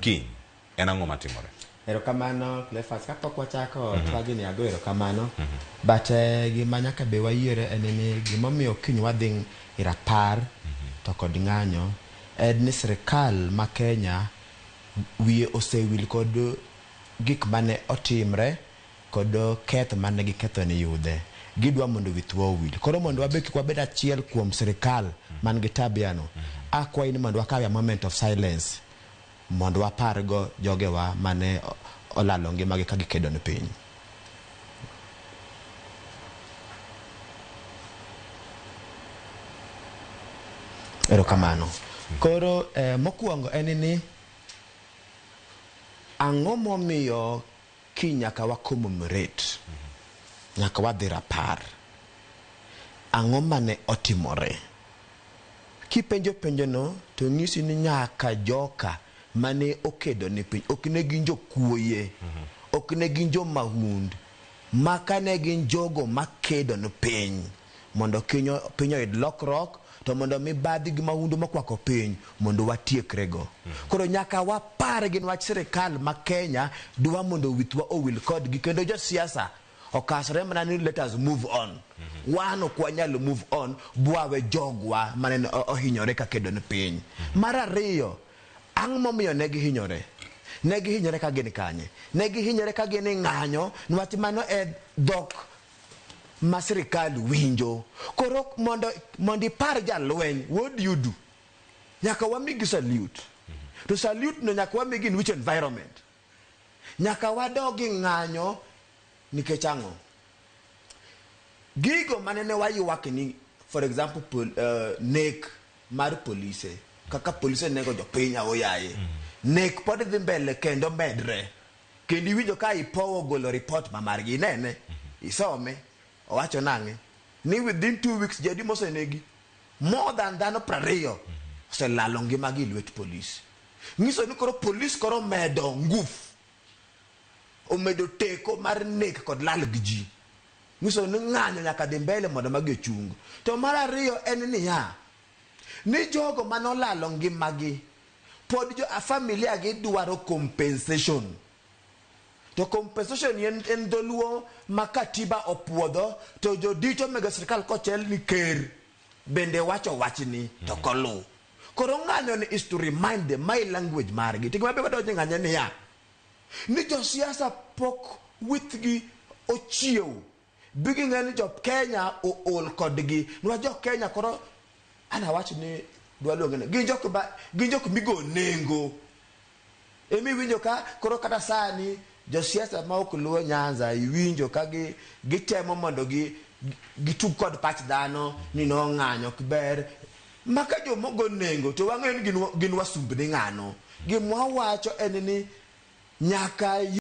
Kiny, en ang'o matimore? Erokamano Cleophas, kapok wachako twagni ago erokamano. But gima nyaka be wayiere en ni gimomiyo kiny wadhi e rapar to kod ng'anyo en ni sirkal ma Kenya wiye osewil kod gik mane otimre kod keth mane giketho ni yudhe. Gidwa mondo wi thuo owil. Koro mondo wabe kik wabed achiel kuom sirkal man gi tabia no, akwayi ni mondo wakaw a moment of silence mondo wapargo jogewa mane olalo ngimagi ka gikedo ne piny. Erokamano. Koro mokwongo en ni ang'o momiyo kiny nyaka wa commemorate, nyaka wadhi rapar. Ang'o mane otimore? Kipenjo penjono to nyisi ni nyaka joka mane okedo ne piny ok ne gin jokuoye, ok ne gin jomahund, maka ne gin jogo makedo ne piny mondo piny oyud lokruok to mondo mibadhi gi mahundu mokwako piny mondo watiekrego. Koro nyaka wapar gi wach sirikal ma Kenya dwa mondo withwa owil kodgi kendo josiasa okasre mana ni let us move on. Wan ok wanyal move on bwawe jogwa mane ohinyore ka kedo ne piny. Mar ariyo, ang' momiyo ne gihinyore? Ne gihinyore ka gin kanye? Ne gihinyore ka gin e ng'anyo niwach mano e dhok ma sirikal winjo. Koro mondo ipar jalweny, what do you do? Nyaka wamigi salute. To salute no nyaka wamigi in which environment? Nyaka wadog e ng'anyo nikech ang'o? Gigo mane ne waywak ni for example nek mar polise kaka polise nego jopiny aoyaye. Nek pod dhi mbele kendo medre. Kendo iwinjo ka IPOA ogolo report ma margi inene, isome, owacho nang'e? Ni within 2 weeks ji adi mosenegi? More than dhano 20 oselalo ngimagi e lwet polis. Nyiso ni koro polis koro omedo ngufu, omedo teko mar nek kod lal gi ji. Nyiso ni ng'anyo nyaka dhi mbele mondo magi ochung. To mar ariyo en niya, ni jogo manolalo ngimagi pod jo familia gi dwaro compensation. To compensation en dholuo ma katiba opuodho to jodito mege sirkal kochel ni ker bende wacho wachni to koluw. Koro ng'anyo ni is to remind them my language margi. To gima be wadonjo ng'anyo niya, ni josiasa pok withgi ochiew. Bi ging'e ni jo Kenya ool kodgi. Niwach jo Kenya koro ana wach ni dwa luonge ni gin jok ma gin jok migo nengo. Emi winjo ka koro kata sani josiasa ma ok luwo Nyanza iwinjo ka gi gitemo mondo gi gitug kod pach dhano ni no ng'anyo ok ber. Maka jomogo nengo to wang'eyo ni gin wasumbni ng'ano. Gima wawacho en ni nyaka